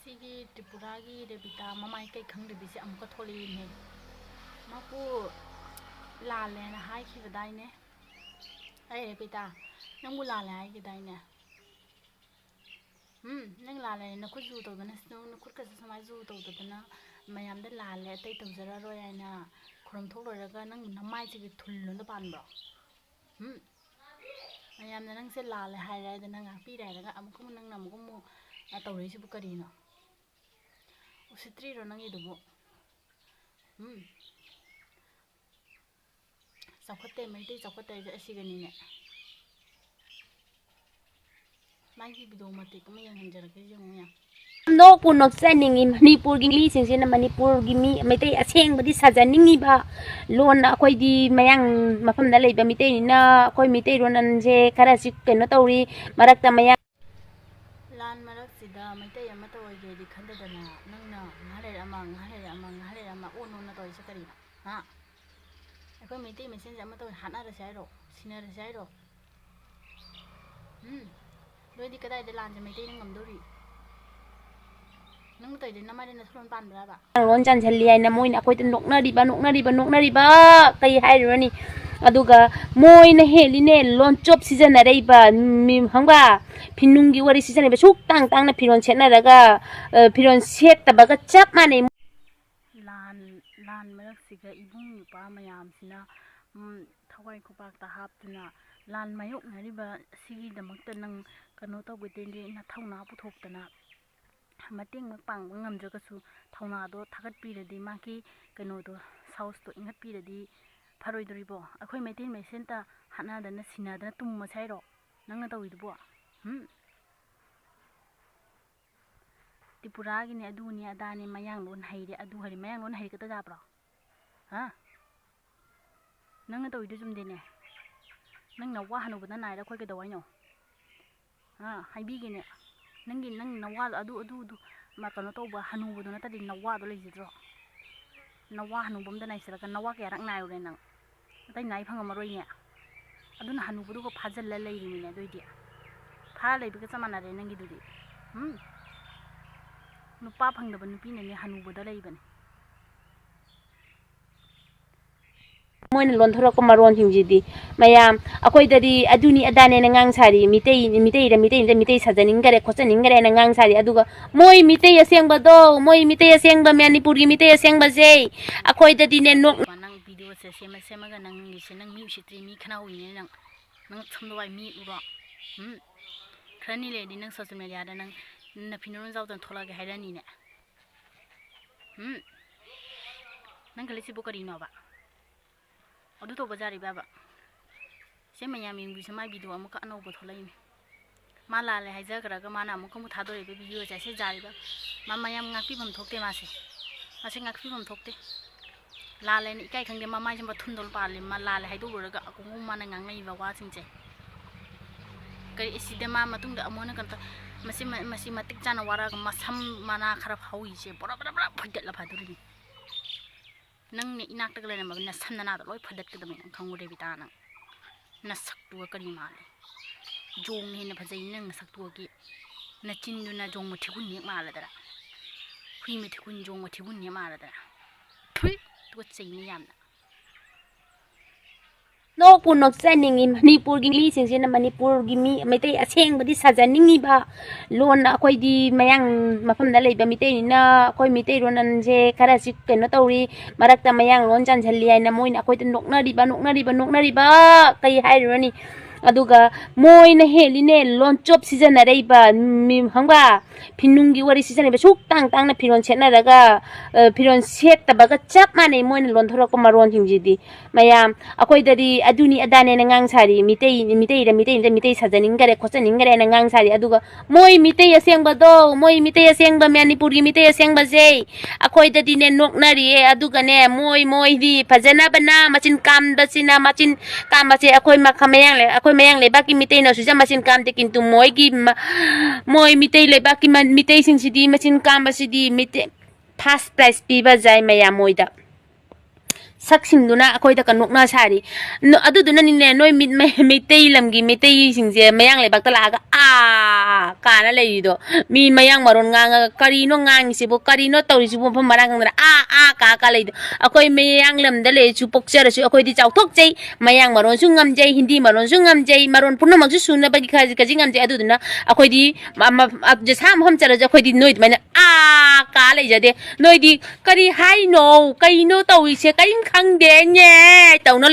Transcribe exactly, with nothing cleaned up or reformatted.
ꯁꯤꯒꯤ ꯇ꯭ꯔꯤꯄꯨꯔꯥꯒꯤ ꯔꯦꯕꯤꯇꯥ ꯃꯃꯥꯏ ꯀꯩ ꯈꯪꯗꯕꯤꯁꯦ ꯑꯃꯨꯛꯀ ꯊꯣꯛꯂꯛꯏꯅꯦ꯫ ꯃꯥꯄꯨ ꯂꯥꯜꯂꯦꯅ ꯍꯥꯏꯈꯤꯕꯗꯥꯏꯅꯦ? ꯑꯩ ꯔꯦꯕꯤꯇꯥ, ꯅꯪꯕꯨ ꯂꯥꯜꯂꯦ ꯍꯥꯏꯈꯤꯗꯥꯏꯅꯦ? ꯎꯝ, ꯅꯪ ꯂꯥꯜꯂꯦ, ꯅꯈꯨꯠ ꯖꯨ ꯇꯧꯗꯅ, ꯅꯈꯨꯠꯀꯁꯨ ꯁꯨꯃꯥꯏꯅ ꯖꯨ ꯇꯧꯗꯗꯅ, ꯃꯌꯥꯝꯗ ꯂꯥꯜꯂꯦ, ꯑꯇꯩ ꯇꯧꯖꯔꯔꯣꯏ ꯍꯥꯏꯅ ꯈꯨꯔꯨꯝ ꯊꯣꯛ ꯂꯣꯏꯔꯒ ꯅꯪ ꯅꯃꯥꯏꯁꯤꯒꯤ ꯊꯨꯜ ꯑꯝꯇ ꯄꯥꯟꯕ꯭ꯔꯣ? ꯎꯝ? ꯃꯌꯥꯝꯅ ꯅꯪꯁꯦ ꯂꯥꯜꯂꯦ ꯍꯥꯏꯔꯦ ꯍꯥꯏꯗꯅ ꯉꯥꯛꯄꯤꯔꯦ ꯍꯥꯏꯔꯒ ꯑꯃꯨꯛꯀ ꯑꯃꯨꯛ ꯅꯪꯅ ꯑꯃꯨꯛꯀ ꯑꯃꯨꯛ, ꯑ, ꯇꯧꯔꯛꯏꯁꯤꯕꯨ ꯀꯔꯤꯅꯣ? ꯎꯁꯤꯠꯇ꯭ꯔꯤꯔꯣ ꯅꯪꯒꯤꯗꯨꯕꯨ? ꯎꯝ? ꯆꯥꯎꯈꯠꯇꯦ, ꯃꯩꯇꯩ ꯆꯥꯎꯈꯠꯇꯦ ꯍꯥꯏꯁꯦ ꯑꯁꯤꯒꯅꯤꯅꯦ꯫ ꯃꯥꯒꯤ ꯚꯤꯗꯤꯑꯣ ꯃꯇꯦꯛ ꯑꯃ ꯌꯦꯡꯍꯟꯖꯔꯛꯀꯦ, ꯌꯦꯡꯉꯨ ꯌꯥꯝ꯫ ꯅꯣꯛꯄꯨ ꯅꯣꯛꯆꯅꯤꯡꯉꯤ꯫ ꯃꯅꯤꯄꯨꯔꯒꯤ ꯃꯤꯁꯤꯡꯁꯤꯅ ꯃꯅꯤꯄꯨꯔꯒꯤ ꯃꯤ, ꯃꯩꯇꯩ ꯑꯁꯦꯡꯕꯗꯤ ꯁꯥꯖꯅꯤꯡꯉꯤꯕ꯫ ꯂꯣꯟ, ꯑꯩꯈꯣꯏꯗꯤ ꯃꯌꯥꯡ ꯃꯐꯝꯗ ꯂꯩꯕ ꯃꯤꯇꯩꯅꯤꯅ ꯑꯩꯈꯣꯏ ꯃꯤꯇꯩ ꯂꯣꯟꯁꯦ ꯈꯔꯁꯤ ꯀꯩꯅꯣ ꯇꯧꯔꯤ꯫ ꯃꯔꯛꯇ ꯃꯌꯥꯡ ꯂꯥꯟ ꯃꯔꯛꯁꯤꯗ ꯃꯩꯇꯩ ꯑꯃꯠꯇ ꯑꯣꯏꯒꯦꯗꯤ ꯈꯟꯗꯗꯅ ꯅꯪꯅ ꯉꯥꯏꯍꯥꯛ ꯂꯩꯔ ꯑꯃ, ꯉꯥꯏꯍꯥꯛ ꯂꯩꯔ ꯑꯃ, ꯉꯥꯏꯍꯥꯛ ꯂꯩꯔ ꯑꯃ ꯑꯣꯟ ꯑꯣꯟꯅ ꯇꯧꯔꯤꯁꯦ ꯀꯔꯤꯅꯣ? ꯍꯥ? ꯑꯩꯈꯣꯏ ꯃꯩꯇꯩ ꯃꯁꯦꯟꯁꯦ ꯑꯃꯠꯇ ꯑꯣꯏꯅ ꯍꯥꯠꯅꯔꯁꯦ ꯍꯥꯏꯔꯣ? ꯁꯤꯟꯅꯔꯁꯦ ꯍꯥꯏꯔꯣ? ꯎꯝ? ꯅꯣꯏꯗꯤ ꯀꯗꯥꯏꯗ ꯂꯥꯟꯁꯦ ꯃꯩꯇꯩꯅ ꯉꯝꯗꯧꯔꯤ? ꯅꯪ ꯇꯧꯔꯤꯗꯣ ꯅꯃꯥꯏꯗ ꯅꯊꯨꯔꯣꯟ ꯄꯥꯟꯕ꯭ꯔꯕ? ꯂꯣꯟ ꯆꯥꯟꯁꯤꯜꯂꯤ ꯍꯥꯏꯅ ꯃꯣꯏꯅ ꯑꯩꯈꯣꯏꯗ ꯅꯣꯛꯅꯔꯤꯕ, ꯅꯣꯛꯅꯔꯤꯕ, ꯅꯣꯛꯅꯔꯤꯕ꯫ ꯀꯩ ꯍꯥꯏꯔꯨꯔꯅꯤ? ꯑꯗꯨꯒ ꯃꯣꯏꯅ ꯍꯦꯜꯂꯤꯅꯦ ꯂꯣꯟꯆꯣꯞ ꯁꯤꯖꯤꯟꯅꯔꯛꯏꯕ, ꯃꯤ-, ꯈꯪꯕ? ꯐꯤꯅꯨꯡꯒꯤ ꯋꯥꯔꯤ ꯁꯤꯖꯤꯟꯅꯔꯤꯕ, ꯁꯨꯛ ꯇꯥꯡ ꯇꯥꯡꯅ ꯐꯤꯔꯣꯜ ꯁꯦꯠꯅꯔꯒ, ꯑ, ꯐꯤꯔꯣꯜ ꯁꯦꯠꯇꯕꯒ ꯆꯞ ꯃꯥꯟꯅꯩ꯫ ꯂꯥꯟ, ꯂꯥꯟ ꯃꯔꯛꯁꯤꯗ ꯏꯕꯨꯡ ꯏꯄ꯭ꯋꯥ ꯃꯌꯥꯝꯁꯤꯅ, ꯎꯝ, ꯊꯋꯥꯏ ꯈꯨꯄꯥꯛꯇ ꯍꯥꯞꯇꯨꯅ ꯂꯥꯟ ꯃꯥꯌꯣꯛꯅꯔꯤꯕ ꯑꯁꯤꯒꯤꯗꯃꯛꯇ ꯅꯪ ꯀꯩꯅꯣ ꯇꯧꯒꯗꯣꯏꯅꯦ, ꯅꯊꯧꯅꯥ ꯄꯨꯊꯣꯛꯇꯅ ꯃꯇꯦꯡ ꯃꯛ ꯄꯥꯡꯕ ꯉꯝꯗ꯭ꯔꯒꯁꯨ ꯊꯧꯅꯥꯗꯣ ꯊꯥꯒꯠꯄꯤꯔꯗꯤ, ꯃꯥꯒꯤ ꯀꯩꯅꯣꯗꯣ, ꯁꯥꯎꯁꯇꯣ ꯏꯪꯍꯠꯄꯤꯔꯗꯤ ꯐꯔꯣꯏꯗꯣꯔꯤꯕꯣ? ꯑꯩꯈꯣꯏ ꯃꯩꯇꯩ ꯃꯁꯦꯟꯇ ꯍꯥꯠꯅꯗꯅ ꯁꯤꯅꯗꯅ ꯇꯨꯝꯃꯁꯦ ꯍꯥꯏꯔꯣ ꯅꯪꯅ ꯇꯧꯔꯤꯗꯨꯕꯣ? ꯍꯨꯝ? ꯇ꯭ꯔꯤꯄꯨꯔꯥꯒꯤꯅꯦ, ꯑꯗꯨꯅꯦ ꯑꯗꯥꯅꯦ, ꯃꯌꯥꯡꯂꯣꯟ ꯍꯩꯔꯦ, ꯑꯗꯨ ꯍꯩꯔꯦ, ꯃꯌꯥꯡꯂꯣꯟ ꯍꯩꯔꯒꯇ ꯌꯥꯕ꯭ꯔꯣ? ꯍꯥ? ꯅꯪꯅ ꯇꯧꯔꯤꯗꯣ ꯆꯨꯝꯗꯦꯅꯦ꯫ ꯅꯪ ꯅꯋꯥ ꯍꯅꯨꯕꯗ ꯅꯥꯏꯔ ꯑꯩꯈꯣꯏ ꯀꯩꯗꯧ ꯍꯥꯏꯅꯣ? ꯍꯥ? ꯍꯥꯏꯕꯤꯒꯦꯅꯦ꯫ ꯅꯪꯒꯤ, ꯅꯪ ꯅꯋꯥꯗꯣ ꯑꯗꯨ, ꯑꯗꯨ, ꯑꯗꯨ, ꯃꯥ ꯀꯩꯅꯣ ꯇꯧꯕ ꯍꯅꯨꯕꯗꯣ ꯅꯠꯇꯗꯤ ꯅꯋꯥꯗꯣ ꯂꯩꯖꯗ꯭ꯔꯣ? ꯅꯋꯥ ꯍꯅꯨꯕ ꯑꯝꯗ ꯅꯥꯏꯁꯤꯜꯂꯒ ꯅꯋꯥ ꯀꯌꯥꯔꯛ ꯅꯥꯏꯔꯨꯔꯦ ꯅꯪ? ꯑꯇꯩ ꯅꯥꯏ ꯐꯪꯉꯝꯃꯔꯣꯏꯅꯦ꯫ ꯑꯗꯨꯅ ꯍꯅꯨꯕꯗꯨꯒ ꯐꯥꯖꯤꯜꯂ ꯂꯩꯔꯤꯃꯤꯅꯦ ꯑꯗꯨꯏꯗꯤ꯫ ꯐꯥꯔ ꯂꯩꯕꯒ ꯆꯞ ꯃꯥꯟꯅꯔꯦ ꯅꯪꯒꯤꯗꯨꯗꯤ꯫ ꯎꯝ? ꯅꯨꯄꯥ ꯐꯪꯗꯕ ꯅꯨꯄꯤꯅꯅꯦ ꯍꯅꯨꯕꯗ ꯂꯩꯕꯅꯦ꯫ ꯃꯣꯏꯅ ꯂꯣꯟꯊꯣꯔꯛꯄ ꯃꯔꯣꯟꯁꯤꯡꯁꯤꯗꯤ, ꯃꯌꯥꯝ ꯑꯩꯈꯣꯏꯗꯗꯤ ꯑꯗꯨꯅꯤ ꯑꯗꯥꯅꯦꯅ ꯉꯥꯡ ꯁꯥꯔꯤ, ꯃꯤꯇꯩ, ꯃꯤꯇꯩꯗ, ꯃꯤꯇꯩꯗ ꯃꯤꯇꯩ ꯁꯥꯖꯅꯤꯡꯈꯔꯦ ꯈꯣꯠꯆꯅꯤꯡꯈꯔꯦꯅ ꯉꯥꯡ ꯁꯥꯔꯤ, ꯑꯗꯨꯒ ꯃꯣꯏ ꯃꯤꯇꯩ ꯑꯁꯦꯡꯕꯗꯣ, ꯃꯣꯏ ꯃꯤꯇꯩ ꯑꯁꯦꯡꯕ, ꯃꯅꯤꯄꯨꯔꯒꯤ ꯃꯤꯇꯩ ꯑꯁꯦꯡꯕꯁꯦ ꯑꯩꯈꯣꯏꯗꯗꯤꯅꯦ ꯅꯣꯛ- ꯅꯪ ꯚꯤꯗꯤꯑꯣꯁꯦ ꯁꯦꯝꯃ ꯁꯦꯝꯃꯒ ꯅꯪꯒꯤꯁꯦ ꯅꯪ ꯃꯤ ꯎꯁꯤꯠꯇ꯭ꯔꯤ, ꯃꯤ ꯈꯠꯅꯍꯧꯔꯤꯅꯦ ꯅꯪ꯫ ꯅꯪ ꯁꯝꯗꯣ ꯋꯥꯏ ꯃꯤ ꯎꯔꯣ? ꯎꯝ? ꯈꯔꯅꯤ ꯂꯩꯔꯗꯤ ꯅꯪ ꯁꯣꯁꯦꯜ ꯃꯦꯗꯤꯌꯥꯗ ꯅꯪ ꯅꯐꯤ ꯅꯔꯣꯟ ꯆꯥꯎꯗꯅ ꯊꯣꯛꯂꯛꯑꯒꯦ ꯍꯥꯏꯔꯛꯑꯅꯤꯅꯦ꯫ ꯎꯝ? ꯅꯪ ꯈꯜꯂꯤꯁꯤꯕꯨ ꯀꯔꯤꯅꯣꯕ? ꯑꯗꯨ ꯇꯧꯕ ꯌꯥꯔꯤꯕꯕ? ꯁꯦ ꯃꯌꯥꯝ ꯌꯦꯡꯕꯤꯁꯦ, ꯃꯥꯏ ꯚꯤꯗꯤꯑꯣ ꯑꯃꯨꯛꯀ ꯑꯅꯧꯕ ꯊꯣꯛꯂꯛꯏꯅꯦ꯫ ꯃꯥ ꯂꯥꯜꯂꯦ ꯍꯥꯏꯖꯈ꯭ꯔꯒ ꯃꯥꯅ ꯑꯃꯨꯛꯀ ꯑꯃꯨꯛ ꯊꯥꯗꯣꯔꯛꯏꯕ ꯚꯤꯗꯤꯑꯣꯁꯦ, ꯁꯤ ꯌꯥꯔꯤꯕ? ꯃꯥ ꯃꯌꯥꯝ ꯉꯥꯛꯄꯤꯐꯝ ꯊꯣꯛꯇꯦ ꯃꯥꯁꯦ꯫ ꯃꯥꯁꯦ ꯉꯥꯛꯄꯤꯐꯝ ꯊꯣꯛꯇꯦ꯫ ꯂꯥꯜꯂꯦꯅ ꯏꯀꯥꯏ ꯈꯪꯗꯦ, ꯃꯃꯥꯏꯁꯦ ꯃꯊꯨꯝꯗꯧꯅ ꯄꯥꯜꯂꯦ꯫ ꯃꯥ ꯂꯥꯜꯂꯦ ꯍꯥꯏꯗꯣꯛꯎꯔꯒ ꯑꯀꯣꯡꯕ ꯃꯥꯅ ꯉꯥꯡꯅꯩꯕ ꯋꯥꯁꯤꯡꯁꯦ꯫ ꯀꯔꯤ ꯁꯤꯗ ꯃꯥ ꯃꯇꯨꯡꯗ ꯑꯃꯨꯛ ꯍꯟꯅ ꯀꯩꯅꯣ ꯇꯧ-, ꯃꯁꯤ ꯃ-, ꯃꯁꯤ ꯃꯇꯤꯛ ꯆꯥꯅ ꯋꯥꯔꯛꯑꯒ ꯃꯁꯝ ꯃꯅꯥ ꯈꯔ ꯍꯧꯔꯤꯁꯦ ꯕꯣꯔꯥ ꯕꯣꯔꯥ ꯕꯣꯔꯥ ꯐꯣꯏꯗꯠꯂ ꯐꯗꯣꯔꯤꯅꯤ꯫ ꯅꯪꯅꯦ ꯏꯅꯥꯛꯇꯒ ꯂꯩꯔꯝꯃꯒ ꯅꯁꯝ ꯅꯅꯥꯗꯣ ꯂꯣꯏ ꯐꯣꯏꯗꯠꯀꯗꯕꯅꯤ ꯅꯪ ꯈꯪꯉꯨ ꯔꯦꯕꯤꯇꯥ ꯅꯪ꯫ ꯅꯁꯛꯇꯨꯒ ꯀꯔꯤ ꯃꯥꯜꯂꯤ? ꯖꯣꯡꯅ ꯍꯦꯟꯅ ꯐꯖꯩ ꯅꯪ ꯅꯁꯛꯇꯨꯒꯤ꯫ ꯅꯆꯤꯟꯗꯨꯅ ꯖꯣꯡ ꯃꯊꯤꯒꯨꯟ ꯍꯦꯛ ꯃꯥꯜꯂꯗꯅ꯫ ꯍꯨꯏ ꯃꯊꯤꯒꯨꯟ ꯖꯣꯡ ꯃꯊꯤꯒꯨꯟ ꯍꯦꯛ ꯃꯥꯜꯂꯗꯅ꯫ ꯊꯨꯏ! ꯇꯨꯀꯠꯆꯩꯅꯦ ꯌꯥꯝꯅ꯫ ꯅꯣꯛꯄꯨ ꯅꯣꯛꯆꯅꯤꯡꯉꯤ ꯃꯅꯤꯄꯨꯔꯒꯤ ꯃꯤꯁꯤꯡꯁꯤꯅ ꯃꯅꯤꯄꯨꯔꯒꯤ ꯃꯤ ꯃꯩꯇꯩ ꯑꯁꯦꯡꯕꯗꯤ ꯁꯥꯖꯅꯤꯡꯉꯤꯕ꯫ ꯂꯣꯟꯅ ꯑꯩꯈꯣꯏꯗꯤ ꯃꯌꯥꯡ ꯃꯐꯝꯗ ꯂꯩꯕ ꯃꯤꯇꯩꯅꯤꯅ ꯑꯩꯈꯣꯏ ꯃꯤꯇꯩ ꯂꯣꯟꯁꯦ ꯈꯔꯁꯤ ꯀꯩꯅꯣ ꯇꯧꯔꯤ, ꯃꯔꯛꯇ ꯃꯌꯥꯡ ꯂꯣꯟ ꯆꯥꯟꯁꯤꯜꯂꯤ ꯍꯥꯏꯅ ꯃꯣꯏꯅ ꯑꯩꯈꯣꯏꯗ ꯅꯣꯛꯅꯔꯤꯕ, ꯅꯣꯛꯅꯔꯤꯕ, ꯅꯣꯛꯅꯔꯤꯕ ꯀꯩ ꯍꯥꯏꯔꯨꯔꯅꯤ? ꯑꯗꯨꯒ ꯃꯣꯏꯅ ꯍꯦꯜꯂꯤꯅꯦ ꯂꯣꯟꯆꯣꯞ ꯁꯤꯖꯤꯟꯅꯔꯛꯏꯕ, ꯃꯤ-, ꯈꯪꯕ? ꯐꯤꯅꯨꯡꯒꯤ ꯋꯥꯔꯤ ꯁꯤꯖꯤꯟꯅꯔꯤꯕ, ꯁꯨꯛ ꯇꯥꯡ ꯇꯥꯡꯅ ꯐꯤꯔꯣꯜ ꯁꯦꯠꯅꯔꯒ, ꯑ, ꯐꯤꯔꯣꯜ ꯁꯦꯠꯇꯕꯒ ꯆꯞ ꯃꯥꯟꯅꯩ ꯃꯣꯏꯅ ꯂꯣꯟꯊꯣꯔꯛꯄ ꯃꯔꯣꯟꯁꯤꯡꯁꯤꯗꯤ꯫ ꯃꯌꯥꯝ ꯑꯩꯈꯣꯏꯗꯗꯤ ꯑꯗꯨꯅꯤ ꯑꯗꯥꯅꯦꯅ ꯉꯥꯡ ꯁꯥꯔꯤ, ꯃꯤꯇꯩ, ꯃꯤꯇꯩꯗ, ꯃꯤꯇꯩꯗ ꯃꯤꯇꯩ ꯁꯥꯖꯅꯤꯡꯈꯔꯦ ꯈꯣꯠꯆꯅꯤꯡꯈꯔꯦꯅ ꯉꯥꯡ ꯁꯥꯔꯤ, ꯑꯗꯨꯒ ꯃꯣꯏ ꯃꯤꯇꯩ ꯑꯁꯦꯡꯕꯗꯣ, ꯃꯣꯏ ꯃꯤꯇꯩ ꯑꯁꯦꯡꯕ, ꯃꯅꯤꯄꯨꯔꯒꯤ ꯃꯤꯇꯩ ꯑꯁꯦꯡꯕꯁꯦ ꯑꯩꯈꯣꯏꯗꯗꯤꯅꯦ ꯅꯣꯛꯅꯔꯤꯌꯦ꯫ ꯑꯗꯨꯒꯅꯦ ꯃꯣꯏ, ꯃꯣꯏꯗꯤ ꯐꯖꯅꯕꯅ ꯃꯆꯤꯟ ꯀꯥꯝꯕꯁꯤꯅ, ꯃꯆꯤꯟ ꯀꯥꯝꯕꯁꯦ ꯑꯩꯈꯣꯏ ꯃꯈ-, ꯃꯌꯥꯡ ꯂꯩ-, ꯑꯩꯈꯣꯏ ꯃꯌꯥꯡ ꯂꯩꯕꯥꯛꯀꯤ ꯃꯤꯇꯩꯅꯁꯨ ꯃꯆꯤꯟ ꯀꯥꯝꯗꯦ, ꯀꯤꯟꯇꯨ ꯃꯣꯏꯒꯤ ꯃ-, ꯃꯣꯏ ꯃꯤꯇꯩ ꯂꯩꯕꯥꯛꯀꯤ ꯃ-, ꯃꯤꯇꯩꯁꯤꯡꯁꯤꯗꯤ ꯃꯆꯤꯟ ꯀꯥꯝꯕꯁꯤꯗꯤ ꯃꯤꯇꯩ, first prize ꯄꯤꯕ ꯌꯥꯏ ꯃꯌꯥꯝ ꯃꯣꯏꯗ꯫ ꯁꯛꯁꯤꯡꯗꯨꯅ ꯑꯩꯈꯣꯏꯗ ꯀ ꯅꯣꯛꯅ ꯁꯥꯔꯤ꯫ ꯅꯣ-, ꯑꯗꯨꯗꯨꯅꯅꯤꯅꯦ, ꯅꯣꯏ ꯃꯤꯠ-, ꯃꯩ-, ꯃꯩꯇꯩ ꯂꯝꯒꯤ ꯃꯩꯇꯩꯁꯤꯡꯁꯦ ꯃꯌꯥꯡ ꯂꯩꯕꯥꯛꯇ ꯂꯥꯛꯑꯒ "ꯑꯥ" ꯀꯥꯅ ꯂꯩꯔꯤꯗꯣ꯫ ꯃꯤ ꯃꯌꯥꯡ ꯃꯔꯣꯟ ꯉꯥꯡꯉꯒ "ꯀꯔꯤꯅꯣ ꯉꯥꯡꯉꯤꯁꯤꯕꯨ, ꯀꯔꯤꯅꯣ ꯇꯧꯔꯤꯁꯤꯕꯨ" ꯃꯐꯝ ꯃꯔꯥꯡ ꯈꯪꯗꯅ "ꯑꯥ, ꯑꯥ" ꯀꯥ ꯀꯥ ꯂꯩꯗꯣ꯫ ꯑꯩꯈꯣꯏ ꯃꯌꯥꯡ ꯂꯝꯗ ꯂꯩꯔꯁꯨ, ꯄꯣꯛꯆꯔꯁꯨ, ꯑꯩꯈꯣꯏꯗꯤ ꯆꯥꯎꯊꯣꯛꯆꯩ꯫ ꯃꯌꯥꯡ ꯃꯔꯣꯟꯁꯨ ꯉꯝꯖꯩ, ꯍꯤꯟꯗꯤ ꯃꯔꯣꯟꯁꯨ ꯉꯝꯖꯩ, ꯃꯔꯣꯟ ꯄꯨꯝꯅꯃꯛꯁꯨ ꯁꯨꯅꯕꯒꯤ ꯈꯖꯤꯛ ꯈꯖꯤꯛ ꯉꯝꯖꯩ꯫ ꯑꯗꯨꯗꯨꯅ ꯑꯩꯈꯣꯏꯗꯤ ꯃ-, ꯃ-, ꯑ, ꯖꯁꯥ ꯃꯐꯝ ꯆꯠꯂꯁꯨ ꯑꯩꯈꯣꯏꯗꯤ ꯅꯣꯏ ꯑꯗꯨꯃꯥꯏꯅ "ꯑꯥ" ꯀꯥ ꯂꯩꯖꯗꯦ꯫ ꯅꯣꯏꯗꯤ "ꯀꯔꯤ ꯍꯥꯏꯅꯣ? ꯀꯩꯅꯣ ꯇꯧꯔꯤꯁꯦ? ꯀꯔꯤꯝ ꯈꯪꯗꯦꯅꯦ" ꯇꯧꯅ ꯂꯩ꯫